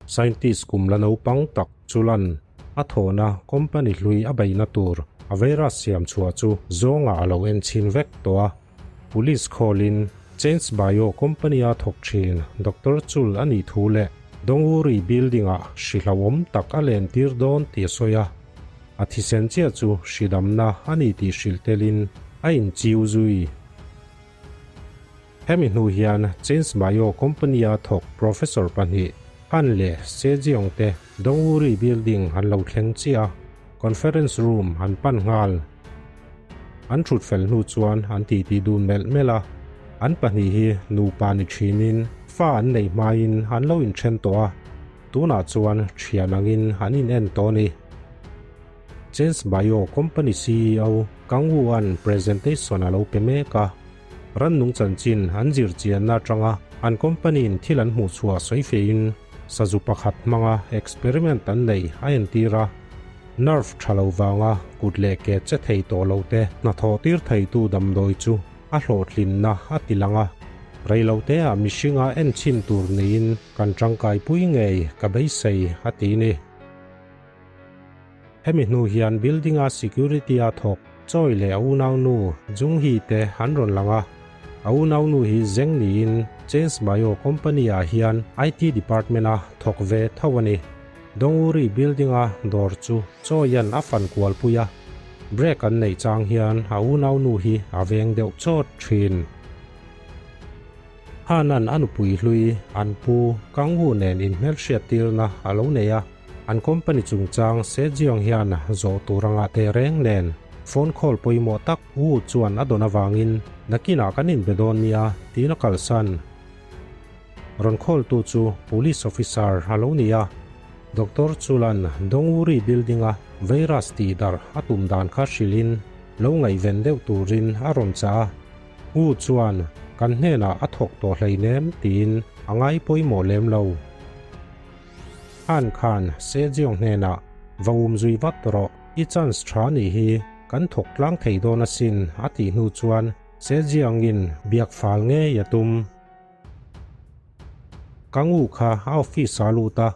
Scientist kum la naupang tak chulan a thawhna company hlui a beihna tur a virus siam chhuah chu zawngah a lo en chhin vek tawh a. Police call-in Change Bio company-a thawk thin Doctor Chul a nih thu leh Donguri building-ah hri hlauhawm tak a len tir dawn tih a sawi a. A thisen chiah chu hri damna a ni tih hrilh telin a inchiu zui. Hemi hnu hian Change Bio company-a thawk Professor pahnih Han leh Sejeong te Donguri building an lo thleng chiah a, conference room an pan nghal. An thut fel hnu chuan an titi dun melh melh a, an pahnih hi nupa ni thinin fa an neih hmain an lo inthen tawh a, tunah chuan thian angin an inen tawh a ni. Chance Bio Company ceo Kang Woo-a'n presentation a lo pe mek a, rannung chanchin an zir chianna atanga an company-in thil an hmuh chhuah sawi fehin sazu pakhat hmanga experiment an nei a entir a. Nerve tha lo vanga kut leh ke che thei tawh lo te hnathawh tir theitu damdawi chu a hlawhtlinna a ti lang a, reilote ah mihringa en chhin tur niin kan tangkaipui ngei ka beisei a ti ni. Hemi hnu hian building a security a thawk Choi leh a unaunu Jung Hee te an rawn lang a, a unaunu hi Zeng niin Change Bio company ah hian IT department a thawk ve tho a ni. Donguri building-a dawr chu Chawian a fan kual pui a, break an neih chang hian a unaunu hi a veng deuh chawt thin. Hanan a nupui hlui an pu Kangwu nen inhmelhriat tirna a lo nei a, an company chungchang Sejeong hian zawh tur anga teh reng nen phone call pawimawh tak Wu chuan a dawn avangin nakinah kan inbe dawn nia tiin a kalsan. Rawn khawltu chu Police Officer a lo ni a, Doctor Chulan Donguri Building-a virus tih darh a tum dan kha hrilhin lo ngaihven deuh turin a rawn chah a. U chuan kan hnenah a thawk tawh hleinem tiin a ngai pawimawh lem lo. Han khan Sejeong hnenah va um zui vat rawh, i chance tha nih hi kan thawk tlang thei dawn asin a tih hnu chuan Sejeong-in biak fal ngei a tum. Ka ngu kha a office ah a lut a,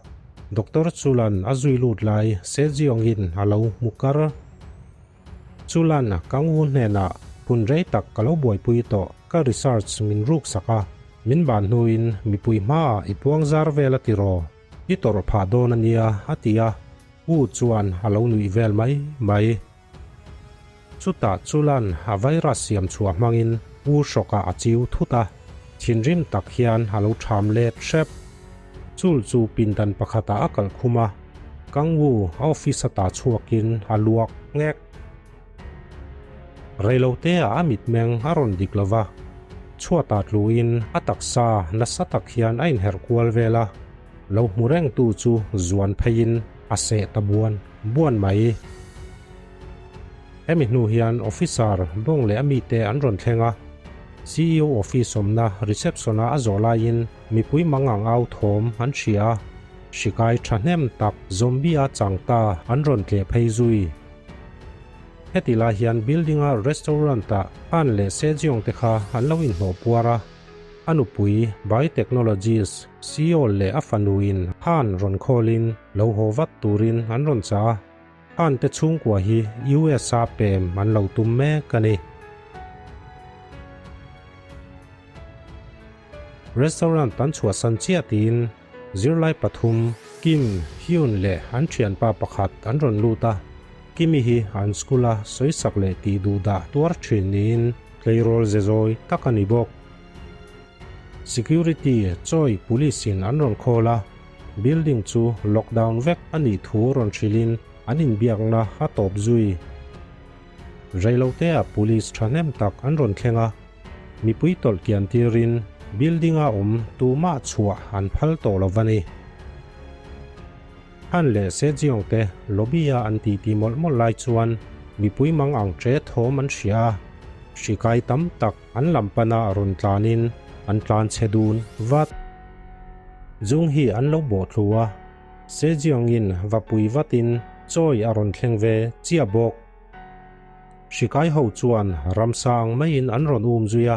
Doctor Chulan a zui lut lai Sejeong-in a lo hmu kar. Chulan ka ngu hnenah hun rei tak ka lo buaipui tawh, ka research min ruk sak a, min ban hnuin mipui hmaah i puang zar vel a tiraw, i tawrh phah dawn a nia a ti a, U chuan a lo nuih vel mai mai. Chutah Chulan a virus siam chhuah hmangin U hrawkah a chiu thut a, thinrim tak hian a lo ṭham let hrep. Chul chu pindan pakhatah a kalh khum a, Kang Wu a office ata chhuakin a luak nghek. Reiloteah a mitmeng a rawn dik lo va, chhuatah tluin a taksa nasa tak hian a inherh kual vel a, lo hmu rengtu chu zuan pheiin a seh ta buan buan mai. Hemi hnu hian officer bawng leh a mite an rawn thleng a, ceo office awmna reception-a a zawh laiin mipui mangang au thawm an hria a, hrikai thahnem tak zombie-a chang ta an rawn tleh phei zui. Heti lai hian building-a restaurant-ah Han leh Sejeong te kha an lo inhnawh puar a, a nupui biotechnologist ceo leh a fanuin Han rawn call-in lo haw vat turin an rawn chah a. An te chhungkua hi US a pem an lo tum mek a ni. Restaurant an chhuahsan chiah tiin zirlai pathum Kim, Hyun leh an thianpa pakhat an rawn lut a. Kimi hi an school a sawisak leh tih duhdah tuar thin niin tleirawl ze zawi tak a ni bawk. Security chawi police in an rawn call a. Building chu lockdown vek a nih thu rawn hrilhin an inbiakna a tawp zui. Reiloteah police thahnem tak an rawn thleng a, mipui tawlh kian tirin building-a awm tumah chhuah an phal tawh lo va ni. Han leh Sejeong te lobby-a an titi mawlh mawlh lai chuan mipui mang ang che thawm an hria a, hri kai tam tak an lam pana rawn tlanin an tlan chhe dun vat. Jung hi an lo bawh thlu a, Sejeong-in va pui vatin chawi a rawn thleng ve chiah bawk. Hrikai ho chuan ramsa ang maiin an rawn um zui a,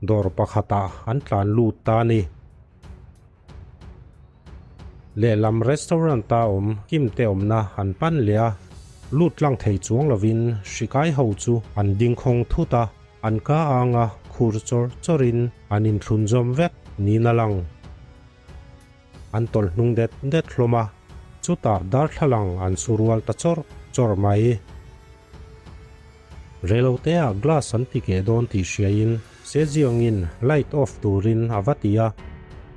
dawr pakhatah an tlan lut ta a ni. Lehlam restaurant a awm Kim te awmna an pan leh a, lut tlang thei chuang lovin hrikai ho chu an ding khawng thut a, an ka anga khur chawr chawrin an inthlun zawm vek niin a lang. An tawlh hnung det det hlawm a, chutah darthlalang an su rual ta chawrh chawrh mai. Reiloteah glass an ti keh dawn tih hriain Sejiangin light off turin a va ti a,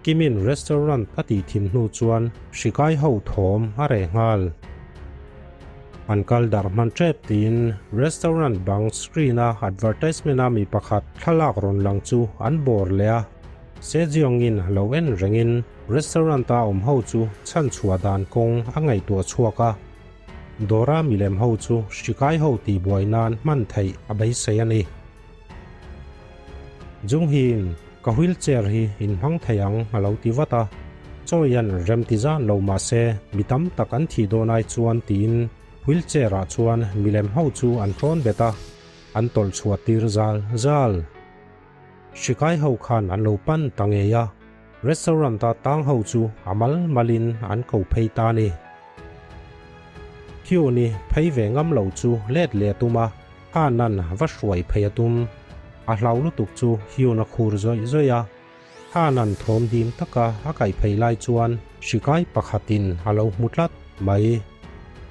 Kimin restaurant a tih thin hnu chuan hrikai ho thawm a reh nghal. An kal darh hman tep tiin restaurant bang screen a advertisement a mi pakhat thlalak rawn lang chu an bawr leh a, Sejiangin lo en rengin restaurant a awm ho chu chhanchhuah dan kawng a ngaihtuah chhuak a. Dawra milem ho chu hrikai ho tihbuai nan hman theih a beisei a ni. Junghiin, Ka wheelchair hi in hmang thei ang a lo ti vat a. Chawian rem ti zan lo mah se mi tam tak an thih dawn ai chuan tiin wheelchair ah chuan milem ho chu an tlawn bet a, an tawlh chhuah tir zal zal. Hrikai ho khan an lo pan ta ngei a. Restaurant-a tang ho chu a mal malin an ko phei ta a ni. Hyun-i phei ve ngam lo chu let leh a tum a, Hanan va hruai phei a tum. A hlau lutuk chu Hyun a khur zawih zawih a. Hanan thawm dim taka a kaih phei lai chuan hrikai pakhatin a lo hmu tlat mai.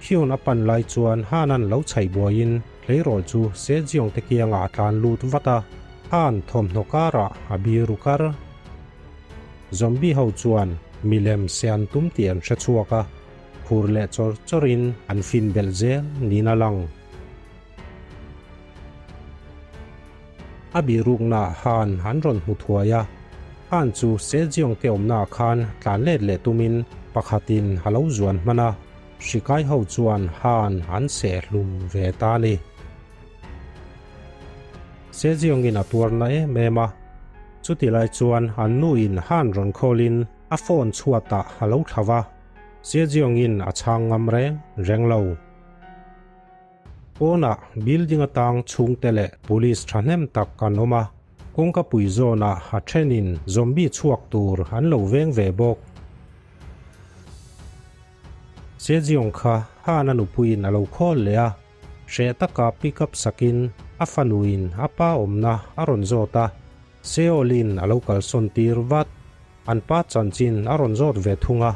Hyun a pan lai chuan Hanan lo chhaih buaiin tleirawl chu Sejeong te kiangah a tlan lut vat a. Han thawmhnaw karah a biru kar. Zombie ho chuan milem se an tum tih an hre chhuak a, phur leh chawr chawrin an fin belh zel niin a lang. A biruknaah Han an rawn hmu thuai a, Han chu Sejeong te awmnaah khan tlan let leh tumin pakhatin a lo zuan hman a, hrikai ho chuan Han an sehhlum ve ta a ni. Sejiongin a tuar na em em a, chuti lai chuan an nu in Han rawn call in a phone chhuatah a lo thla va, Sejiongin a chhang ngam reng reng lo. Pawnah building atang chhungte leh police thahnem tak an awm a, kawngka pui zawnah a thenin zombie chhuak tur an lo veng ve bawk. Sejiong kha Han a nupuiin a lo call leh a. Hreh taka pick up sakin a fanuin a pa awmna a rawn zawt a, Seolin a lo kalsawn tir vat. An pa chanchin a rawn zawt ve thung a,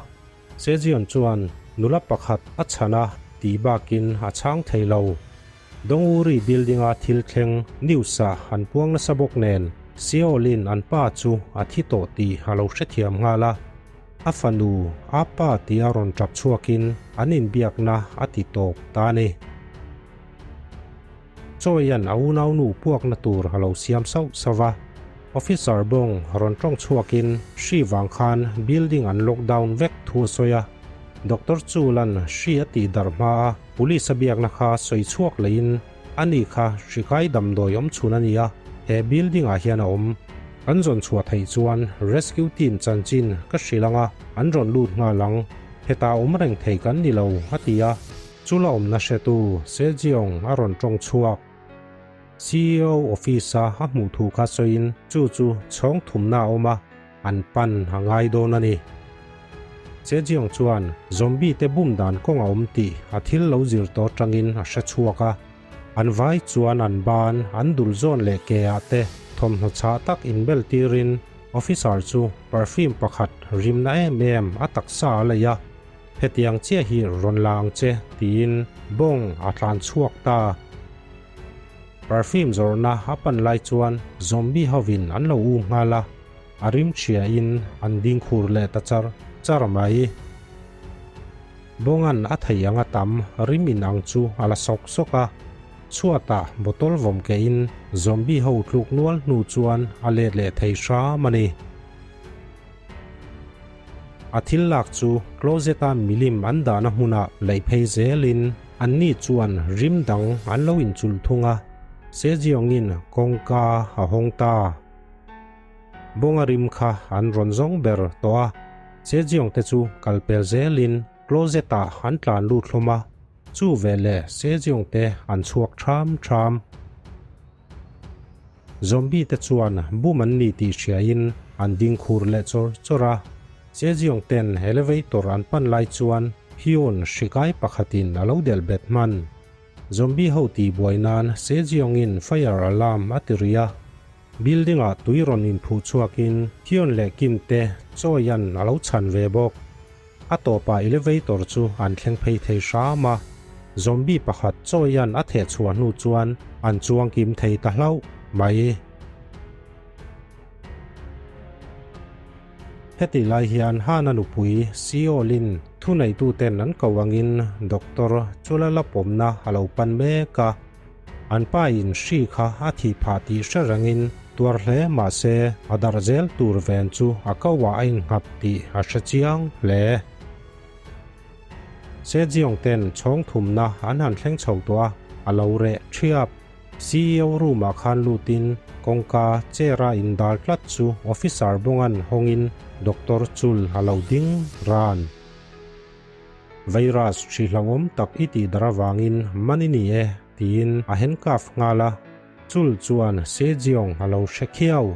Sejion chuan nula pakhat a chhan a tih bakin a chhang thei lo. Donguri building-a thil thleng news-ah an puang nasa bawk nen Seolin an pa chu a thi tawh tih a lo hrethiam nghal a. A fanu, a pa tia rawn tap chhuakin an inbiakna a ti tawp ta a ni. Chawian a unaunu puakna tur a lo siam sauh sauh va, Officer bawng rawn tawng chhuakin hri vang khan building an lockdown vek thu a sawi a. Doctor Chulan hri a tih darh hma a police a biakna kha sawi chhuak leiin Ani kha hrikai damdawi awm chhun a nia, he building ah hian a awm. Kan zawn chhuah theih chuan rescue team chanchin ka hrilh ang a, an rawn lut nghal ang. Hetah awm reng thei kan ni lo, a ti a. Chula awmna hretu Sejeong a rawn tawng chhuak. Ceo office a a hmuh thu kha sawiin chu chu chhawng thumna a awm a, an pan a ngai dawn a ni. Sejeong chuan zombie te bum dan kawng a awm tih a thil lo zir tawh atangin a hre chhuak a. An vai chuan an ban, an dul zawn leh ke ah te thawmhnaw chhah tak inbel tirin officer chu perfume pakhat rimna em em a taksa a lei a, hetiang chiah hi rawn la ang che tiin bawng a tlan chhuak ta. Perfume zawrhna a pan lai chuan zombie hovin an lo um nghal a, a rim chhia in an ding khur leh ta char char mai. Bawngan a thei anga tam rim in ang chu a la sawk sawk a, chhuatah bottle vawm keh in zombie ho tluk nual hnu chuan a let leh thei hram a ni. A thil lak chu closet a milim an dahna hmunah laih phei zel in anni chuan rim dang an lo inchulh thung a, Sejiongin kawngka a hawng ta. Bawnga rim kha an rawn zawng ber tawh a, Sejiong te chu kal pel zelin closet ah an tlan lut hlawm a. Chu veleh Sejeong te an chhuak ṭham ṭham. Zombie te chuan bum an ni tih hriain an ding khur leh chawr chawr a. Sejeong ten elevator an pan lai chuan Hyun hrikai pakhatin a lo delh bet hman. Zombie ho tihbuai nan Sejeong in fire alarm a ti ri a. Building ah tui rawn inphuh chhuakin Hyun leh Kim te Choi-a'n a lo chhan ve bawk. A tawpah elevator chu an thleng phei thei hram a, zombie pakhat Choi-a'n a theh chhuah hnu chuan an chuang kim thei ta hlauh mai. Hetih lai hian Hana nupui Seol-in thuneituten an ko angin doctor chula la pawmna a lo pan mek a. An pa in hri kha a thih phah tih hre rengin tuar hle mah se a darh zel tur ven chu a ko ah a innghat tih a hre chiang hle. Sejiong ten chhawng thumna an han thleng chho tawh a, a lo reh thiap. CEO room ah khan lutin kawngka chair a indal tlat chu officer bawngan hawngin Doctor Chul a lo ding ran. Virus hri hlauhawm tak i tih dar avangin man i ni e, tiin a handcuff nghal a. Chul chuan Sejeong a lo hre khiau.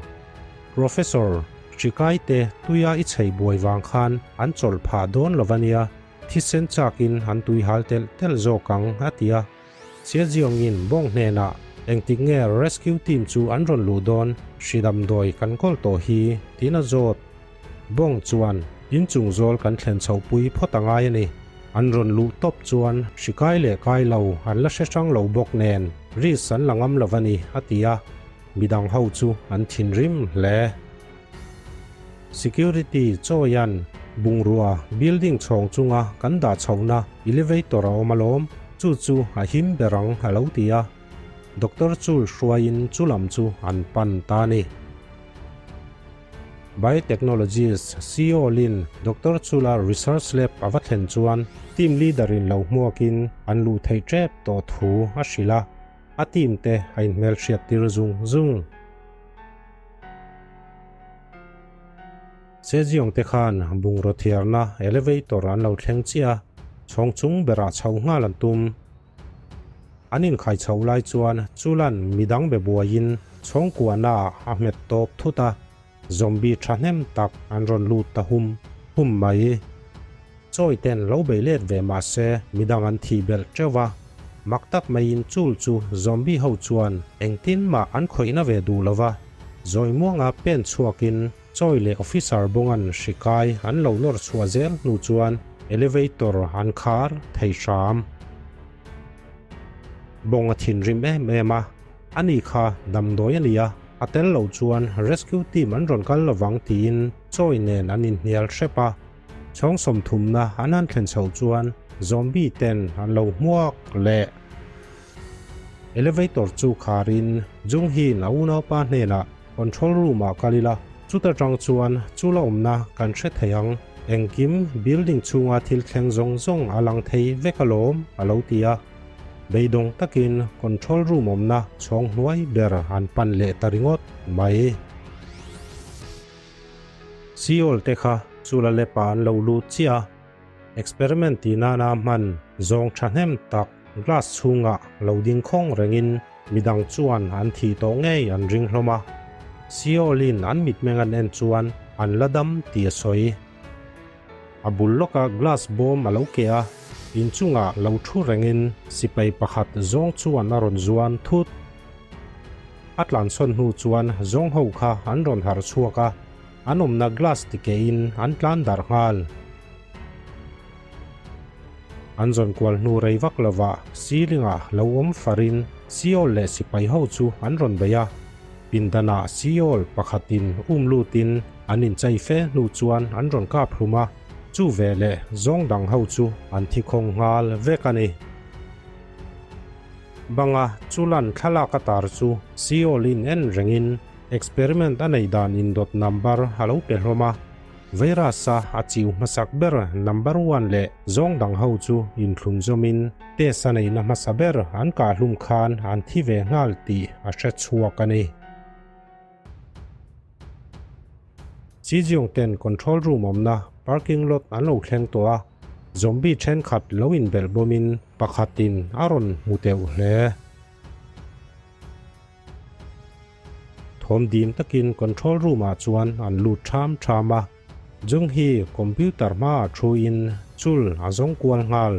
Professor, hri kaite tuia i chhei buai vang khan an chawlh phah dawn lo va nia, thisen chakin an tui hal telh telh zawk ang, a ti a. Sejeong-in bawng hnenah, Engtik nge rescue team chu an rawn luh dawn, hri damdawi kan kawl tawh hi, tiin a zawt. Bawng chuan inchung zawl kan thlen chhohpui phawt a ngai a ni. An rawn luh tawp chuan hri kai leh kai lo an la hre hrang lo bawk nen risk an la ngam lo a ni, a ti a. Midang ho chu an thinrim hle. Security chawian bungrua building chhawng chunga kan dah chhohna elevator a awm alawm, chu chu a him ber ang a lo ti a. Doctor Chul hruaiin chu lam chu an pan ta a ni. Biotechnologist CEO Lin Doctor Chula research lab a va thlen chuan team leader in lo hmuakin an luh theih tep tawh thu a hrilh a, a team te a inhmelhriat tir zung zung. Sejiong te khan bungraw thiarna elevator an lo thleng chiah a, chhawng chung berah chho nghal an tum. An inkhai chho lai chuan Chulan midang be buaiin chhawngkuahna ah a hmet tawp thut a, zombie thahnem tak an rawn lut ta hum hum mai. Chawi ten lo bei let ve mah se midang an thih belh teuh a, mak tak maiin Chul chu zombie ho chuan engtin mah an khawihna ve duh lo va, zawi muanga pen chhuakin Chawi leh officer bawngan hri kai an lo nawr chhuah zel hnu chuan elevator an khar thei hram. Bawng a thinrim em em a, ani kha damdawi a ni a, a tel lo chuan rescue team an rawn kal lovang tiin Chawi nen an inhnial hrep a. Chhawng sawmthumna an han thlen chhoh chuan zombie ten an lo hmuak leh. Elevator chu kharin Jung Hee-in a unaupa hnenah Control room ah kal ila, chuta tang chuan chu la awmna kan hre thei ang. Engkim building chhunga thil thleng zawng zawng a lang thei vek alawm, a lo ti a. Beidawng takin control room awmna chhawng hnuai ber an pan leh ta ringawt mai. Seoul te kha chu la lepa an lo lut chiah a. Experiment tih nana hman zawng thahnem tak glass chhungah lo ding khawng rengin midang chuan an thih tawh ngei an ring hlawm a. Seoul-in an mitmeng an en chuan an la dam tih a sawi. A bul lawkah glass bawm a lo keh a, inchungah lo thu rengin sipai pakhat zawng chuan a rawn zuan thut. A tlansawn hnu chuan zawng ho kha an rawn harh chhuak a. An awmna glass ti kehin an tlan darh nghal. An zawn kual hnu rei vak lovah ceiling ah lo awm farin Seoul leh sipai ho chu an rawn bei a. Pindanah Seoul pakhatin um lutin an inchei fe hnu chuan an rawn kap hlum a, chu veleh zawng dang ho chu an thi khawng nghal vek a ni. Banga chulan thlalak a tar chu Seoul in en rengin Experiment a neih dan indawt number a lo pe hlawm a, virus-a a chiu hmasak ber number one leh zawng dang ho chu inthlun zawmin test a neihna hmasa ber an kah hlum khan an thi ve nghal tih a hre chhuak a ni. Chijiong ten control room awmna parking lot an lo thleng tawh a. Zombie thenkhat lo inbelh bawmin pakhatin a rawn hmu teuh hle. Thawm dim takin control room ah chuan an lut ṭham ṭham a, Jung hi computer hmaah thuin chul a zawng kual nghal.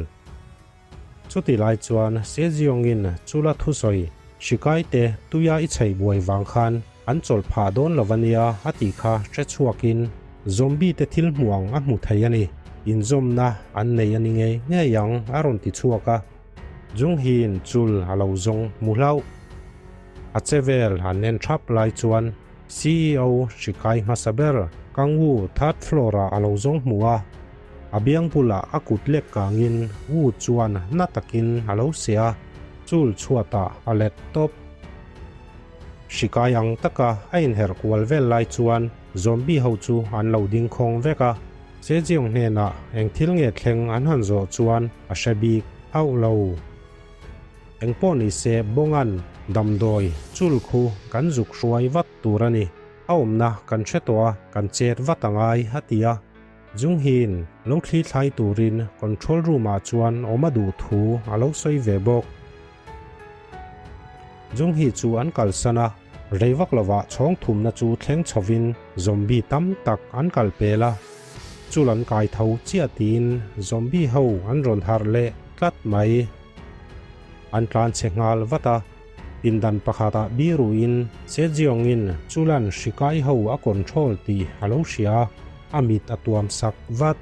Chuti lai chuan Sejeong-in chula thusawi Shikaite tuia i chheih buai vang khan an chawlh phah dawn lo ania a tih kha hre chhuakin zombie te thil hmuh ang a hmu thei a ni, inzawmna an nei a ni ngei ngei ang a rawn ti chhuak a. Jung hiin chul a lo zawng hmu hlauh. A che vel an en thap lai chuan CEO hrikai hmasa ber Kang Woo third floor ah a lo zawng hmu a. A biang bulah a kut lek kangin Woo chuan na takin a lo seh a, chul chhuatah a let tawp. Hrikai ang taka a inherh kual vel lai chuan zombie ho chu an lo ding khawng vek a. Sejeong hnenah eng thil nge thleng an han zawh chuan a hre bik hauh lo. Engpawh ni se Bongan damdawi chul khu kan zuk hruai vat tur a ni. A awmna kan hre tawh a, kan chet vat a ngai a ti a. Junghiin lo thli thlai turin control room ah chuan awm a duh thu a lo sawi ve bawk. Junghi chu an kalsan a, rei vak lovah chhawng thumna chu thleng chhovin zombie tam tak an kal pel a. Chul an kai tho chiah tiin zombie ho an rawn harh leh tlat mai. An tlan chhe nghal vat a, pindan pakhatah biruin Sejeong-in chulan hri kai ho a control tih a lo hria a, a mit a tuam sak vat.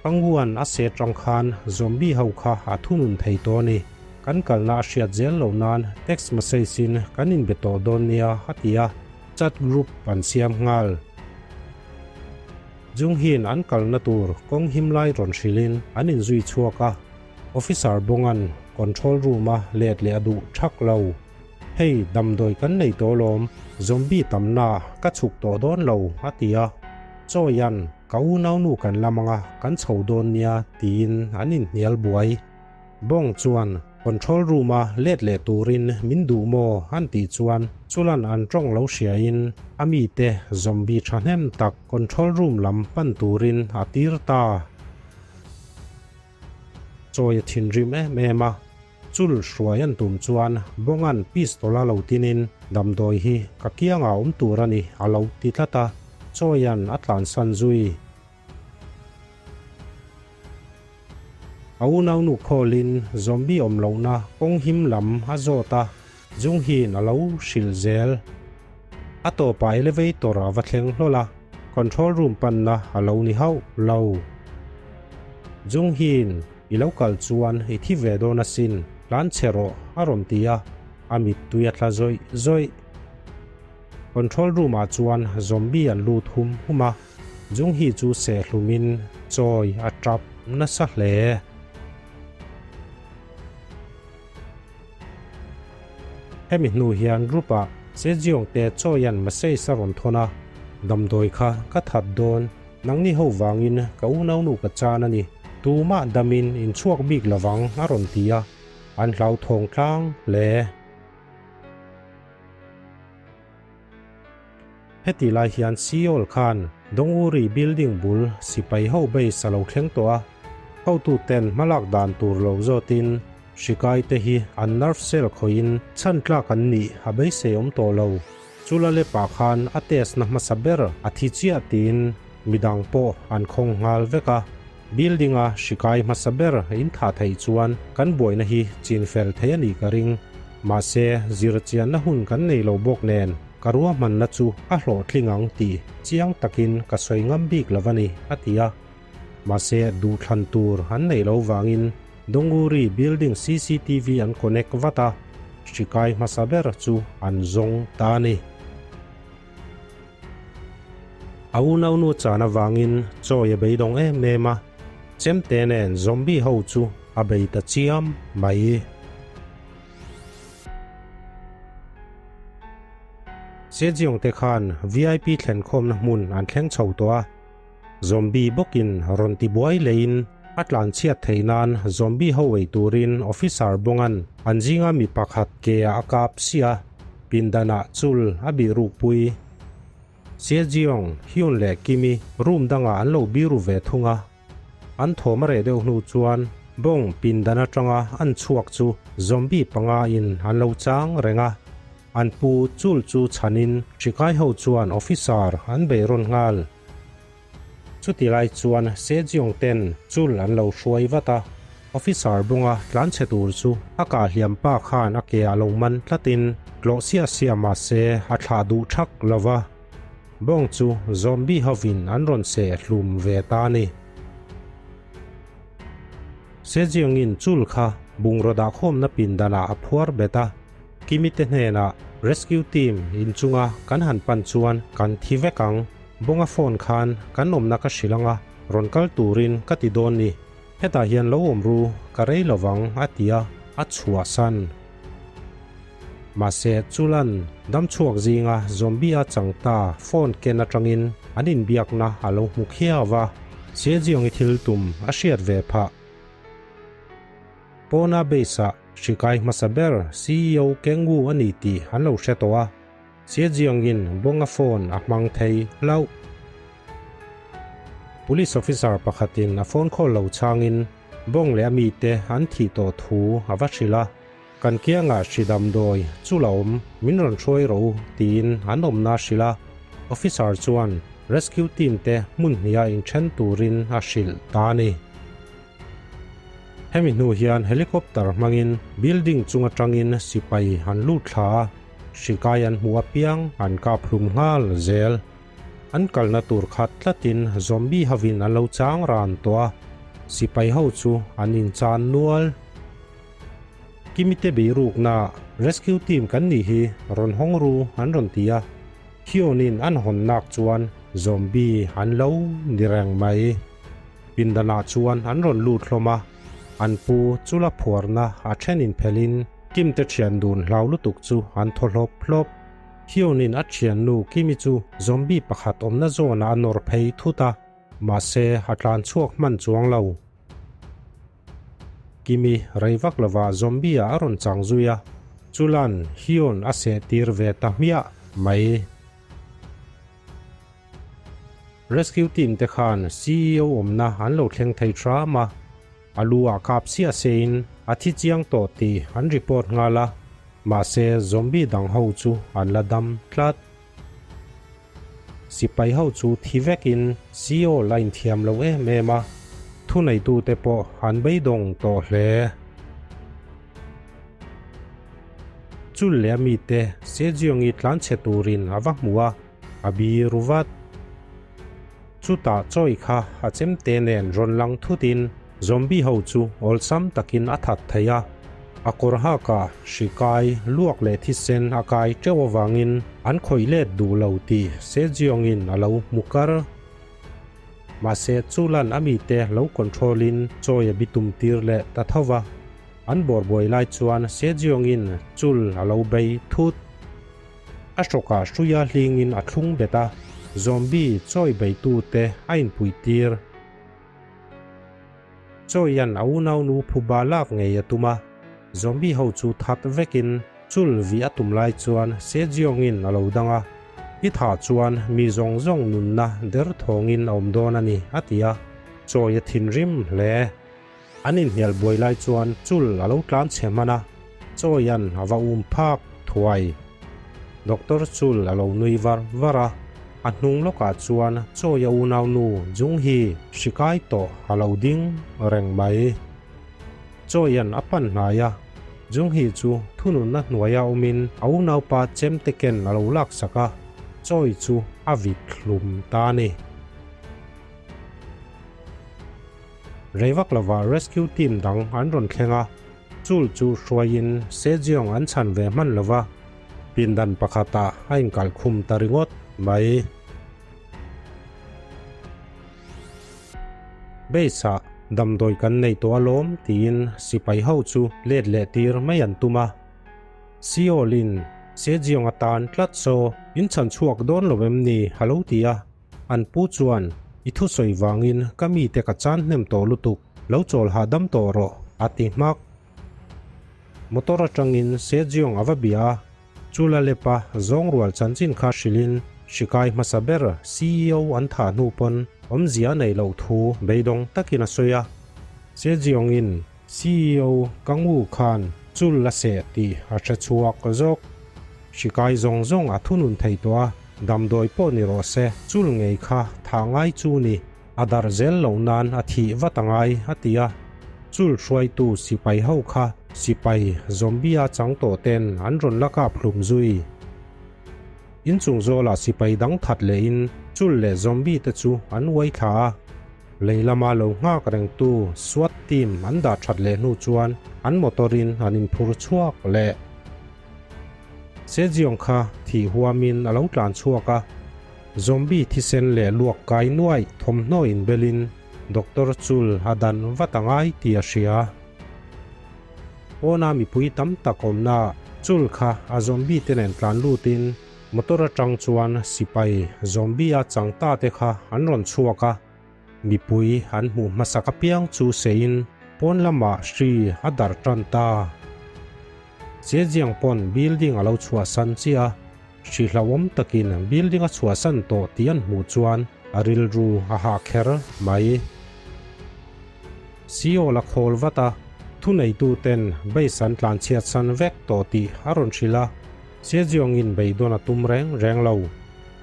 Panguan a set rang khan zombie ho kha a thunun thei tawh a ni. Kan kalna a hriat zel loh nan text message in kan inbe tawh dawn nia a ti a, chat group an siam nghal. Junghiin an kalna tur kawng him lai rawn hrilhin an inzui chhuak a, Officer Bongan control room a let leh a duh thak lo. Hei damdawi kan nei tawh lawm, zombie tamna ka chhuk tawh dawn lo a ti a, Chawian ka unaunu kan lam anga kan chho dawn nia tiin an inhnial buai. Bong chuan control room a let leh turin min duh maw an tih chuan chulan an tawng lo hriain a mite zombie thahnem tak control room lam pan turin a tir ta. Chawi a thinrim em em a, chul hruai an tum chuan Bongan pistol a lo tinin damdawi hi ka kiangah awm tur a ni a lo ti tlat a, Chawian a tlansan zui. A unaunu khawlin zombie awm lohna kawng him lam a zawt a, Junghiin a lo hrilh zel. A tawpah elevator a va thleng hlawl a, control room panna a lo ni hauh lo. Junghiin i lo kal chuan i thi ve dawn asin, tlan chhe rawh a rawn ti a, a mittui a tla zawih zawih. Control room ah chuan zombie an lut hum hum a, Junghi chu sehhlumin chawi a tap nasa hle. Hemi hnu hian group-ah Sejeong te Chawian message a rawn thawn a, Damdawi kha ka that dawn, nangni ho vangin ka unaunu ka chan a ni, tumah damin inchhuak bik lovang a rawn ti a, an hlauthawng tlang hle. Heti lai hian Seoul khan Donguri building bul sipai ho base a lo thleng tawh a, hotuten hmalak dan tur lo zawtin hrikai te hi an nerve cell khawihin chhan tlak an nih a beisei awm tawh lo. Chula lepa khan a test na hmasa ber a thi chiah tiin midang pawh an khawng nghal vek a, building a hrikai hmasa ber in thah theih chuan kan buaina hi chin fel thei a nih ka ring. Mahse, zirchianna hun kan nei lo bawk nen ka ruahmanna chu a hlawhtling ang tih chiang takin ka sawi ngam bik lo a ni, a ti a. Mahse, duhthlan tur an neih lo vangin Donguri building cctv an connect vat a, hrikai hmasa ber chu an zawng ta a ni. A unaunu chan avangin chawi a beidawng em em a, chemte nen zombie ho chu a bei ta chiam mai. Sejeong te khan vip thlenkhawmna hmun an thleng chho tawh a, zombie bawkin rawn ti buai leiin a tlanchhiat theih nan zombie ho ei turin officer Bongan an zinga mi pakhat ke ah a kap sia, pindanah chul a bih rukpui. Sejeong, Hyun leh Kimi room dangah an lo biru ve thung a. An thawm a reh deuh hnu chuan bawng pindan atanga an chhuak chu zombie panga in an lo chang reng a. An pu chul chu chhanin hrikai ho chuan officer an bei rawn nghal. Chuti lai chuan Sejiong ten chul an lo hruai vat a, officer bunga tlanchhe tur chu a kah hliam pa khan a ke ah lo man tlatin tlawh siah siah mah se a thlah duh thak lo va, bawng chu zombie hovin an rawn seh hlum ve ta a ni. Sejiongin chul kha bungraw dahkhawmna pindanah a phuar bet a. Kimi te hnenah Rescue Team inchunga kan han pan chuan kan thi vek ang. Bawnga phone khan kan awmna ka hrilh anga rawn kal turin ka ti dawn ni. Hetah hian lo awm ru, ka rei lovang a ti a, a chhuahsan. Mahse Chulan damchhuak zinga zombie a chang ta phone ken atangin an inbiakna a lo hmu khiau va, Sejiangi thil tum a hriat ve phah. Pawna base-ah hrikai hmasa ber CEO Kengwu a ni tih an lo hre tawh a, Xiejiangin Bonga phone a hmang thei hlauh. Police officer pakhatin a phone call lo chhangin Bong leh a mite an thih tawh thu a va hrilh a, Kan kiangah hri damdawi chu la awm, min rawn hruai rawh u tiin an awmna a hrilh a, officer chuan rescue team te hmun hniha inthen turin a hrilh ta a ni. Hemi hnu hian helicopter hmangin building chung atangin sipai an lut thla a, hrikai an hmuh apiang an kap hlum nghal zel. An kalna tur khat tlatin zombie hovin an lo chang ran tawh a, sipai ho chu an inchan nual. Kimite beirukna rescue team kan nih hi rawn hawng ru an rawn ti a, Hionin an hawn nak chuan zombie an lo ni reng mai. Pindanah chuan an rawn lut hlawm a, an pu chu la phuarna a then inphelhin Kimte thian dun hlau lutuk chu an thaw hlawp hlawp. Hionin a thiannu Kimi chu zombie pakhat awmna zawnah a nawr phei thut a, mahse a tlan chhuak hman chuang lo. Kimi rei vak lovah zombie ah a rawn chang zui a, chulan Hion a seh tir ve ta hmiah mai. Rescue team te khan CEO awmna an lo thleng thei hram a, a lu ah kap siah sein a thi chiang tawh tih an report nghal a, mahse zombie dang ho chu an la dam tlat. Sipai ho chu thi vekin CEO la inthiam lo em em a, thuneitute pawh an beidawng tawh hle. Chul leh a mite Sejiangi tlanchhe turin a va hmu a, a bi ru vat. Chutah chawi kha a chemte nen rawn lang thutin zombie ho chu awlsam takin a that thei a, a kawr haka hri kai luak leh thisen a kai teuh avangin an khawih let duh lo tih Sejiangin a lo hmu kar. Mahse chulan a mite lo control in chawi a bitum tir leh ta tho va. An bawrbuai lai chuan Sejiangin chul a lo bei thut. A hrawkah hruia hlingin a thlung bet a, zombie chawi beitute a inpuitir. Chawian a unaunu phuba lak ngei a tum a, zombie ho chu that vekin chul vih a tum lai chuan Sejiongin a lo dang a, I thah chuan mi zawng zawng nunna derthawngin a awm dawn a ni, a ti a, chawi a thinrim hle. An inhnial buai lai chuan chul a lo tlan chhe hman a, Chawian a va um phak thuai. Doctor chul a lo nui var var a, a hnung lawkah chuan Chawia unaunu Jung hi hri kai tawh a lo ding reng mai. Chawian a pan hnai a, Jung hi chu thununna hnuaia awmin a unaupa chemte ken a lo laksak a, Chawi chu a vit hlum ta a ni. Rei vak lovah rescue team dang an rawn thleng a, chul chu hruaiin Sejeong an chhan ve hman lova, pindan pakhatah a inkalh khum ta ringawt mai. Base-ah damdawi kan nei tawh alawm tiin sipai ho chu let leh tir mai an tum a. Seoul-in Sejeong atan tlat saw in chhan chhuak dawn lo em ni a lo ti a. An pu chuan, I thusawi vangin ka mite ka chan hnem tawh lutuk, lo chawl hahdam tawh rawh, a ti hmak. Motor atangin Sejiong a va bia a, Chula Lepa zawng rual chanchin kha hrilhin hrikai hmasa ber CEO an thah hnu pawn Awmzia a neih loh thu beidawng takin a sawi a. Sejeong-in CEO Kang-woo khan chul a seh tih a hre chhuak zawk. Hri kai zawng zawng a thunun thei tawh a, damdawi pawh ni rawh se, chul ngei kha thah ngai chu ni. A darh zel loh nan a thih vat a ngai, a ti a. Chul hruaitu sipai ho kha sipai zombie a chang tawh ten an rawn la kap hlum zui. Inchung zawlah sipai dang that lehin chul leh zombie te chu an uai thla a. Lei lama lo nghak rengtu SWAT team an dah that leh hnu chuan an motor in an inphur chhuak leh. Sejiong kha thih huamin a lo tlan chhuak a. Zombie thisen leh luak kai nuaih thawmhnaw inbelin Doctor Chul a dan vat a ngai tih a hria. Pawna mipui tam tak awmna Chul kha a zombie te nen tlan lutin motor atang chuan sipai zombie a chang ta te kha an rawn chhuak a, mipui an hmuh hmasak apiang chu seiin pawn lamah hri a darh tan ta. Chejiang pawn building a lo chhuahsan chiah a. Hri hlauhawm takin building a chhuahsan tawh tih an hmuh chuan a rilru a hah kher mai. CEO la khawl vat a, thuneituten base an tlanchhiatsan vek tawh tih a rawn hrilh a, Sejiongin beidawn a tum reng reng lo.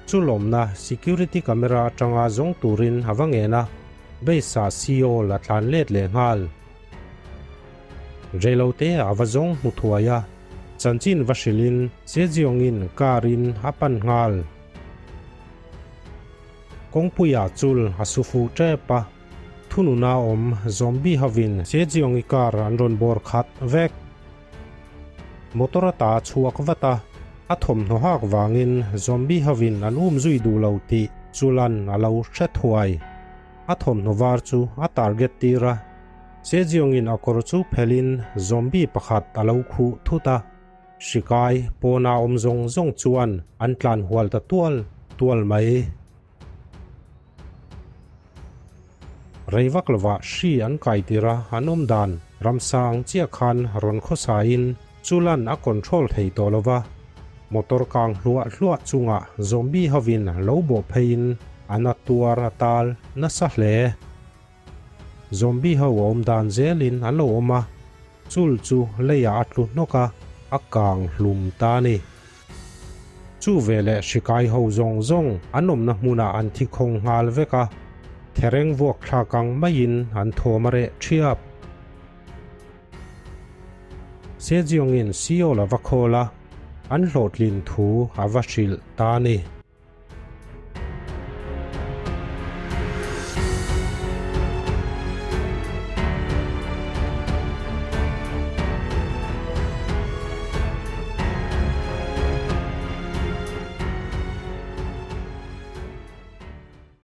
Chu lawmna security camera atanga zawng turin a va ngen a, base ah CEO la tlan let leh nghal. Reilote a va zawng hmu thuai a, chanchin va hrilhin Sejiongin car in a pan nghal. Kawngpuiah chul a su fuh tep a, thununa awm zombie hovin Sejiongi car an rawn bawr khat vek. Motor a ta chhuak vat a, a thawmhnaw hak vangin zombie hovin an um zui duh lo tih Chulan a lo hre thuai. A thawmhnaw var chu a target tir a, Sejiongin a kawr chu phelhin zombie pakhat a lo khuh thut a, hri kai pawna awm zawng zawng chuan an tlan hual ta tual tual mai. Rei vak lovah hri an kai tir a, an awm dan ramsang chiah khan rawn khawsain Chulan a control thei tawh lova, motor kang hluah hluah chungah zombie hovin lo bawh pheiin an a tuar a tal nasa hle. Zombie ho a awm dan zelin an lo awm a, chul chu leiah a tlu hnawk a, a kang hlum ta a ni. Chu veleh hrikai ho zawng zawng an awmna hmunah an thi khawng nghal vek a, thereng vuak thlak ang maiin an thawm a reh thiap. Sejiongin Seoul a va khawl a, an hlawhtlin thu a va hrilh ta a ni.